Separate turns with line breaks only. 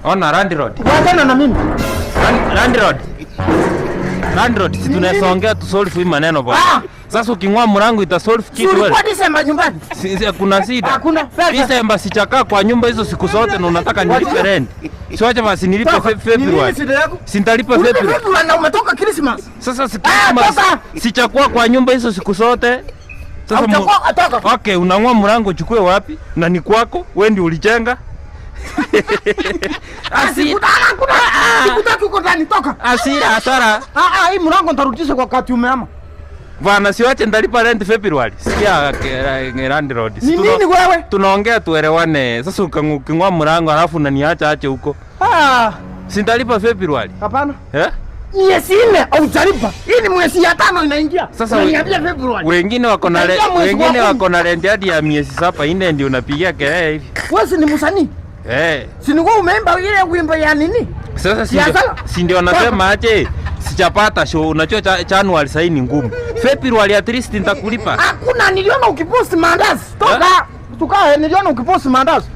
Ona landlord.
Wachana na mimi.
Landlord. Landlord, si tunaweza ongea tu solve hii maneno, bwana.
Ah!
Sasa uking'oa mlango ita solve
Si
kitu wewe?
ulikuwa Disemba nyumbani?
Si, kuna shida.
Hakuna. Sasa.
Disemba sichakaa kwa nyumba hizo siku zote na unataka nilipe rent. Siwache basi nilipe
Toka. Ni nini
February.
shida yako?
Sintalipa
Ulipe
February.
February na umetoka Christmas.
Sasa si
Ah,
Christmas
toka.
sichakuwa kwa nyumba hizo siku zote. Sasa
Toka.
Okay, unang'oa mlango uchukue wapi? Na ni kwako, wewe ndio ulijenga.
Hakuna. Sikutaki uko ndani, toka.
Asira hasara.
Ah ah, hii mlango nitarudisha kwa wakati umehama.
Bwana, siwache ndalipa rent February. Sikia landlord.
Ni nini wewe?
Tunaongea tuelewane. Sasa uking'oa mlango alafu unaniacha ache huko.
Ah,
Sintalipa February.
Hapana.
Eh?
Miezi 4 haujalipa. Hii ni mwezi ya tano inaingia.
Sasa
Unaniambia February.
Wengine wako na
Utaingia mwezi wa
wengine
10.
Wako na rent hadi ya miezi 7 4 ndio unapigia kelele hivi.
Wewe si ni msanii?
Eh.
Si ni wewe umeimba ile wimbo ya nini?
Sasa si
Ya
ndio
sala.
Si ndio nasema aje? Sijapata show. Unajua January sasa ni ngumu. February at least nitakulipa.
Hakuna, niliona ukipost mandazi. Toka. Tukae, niliona ukipost mandazi.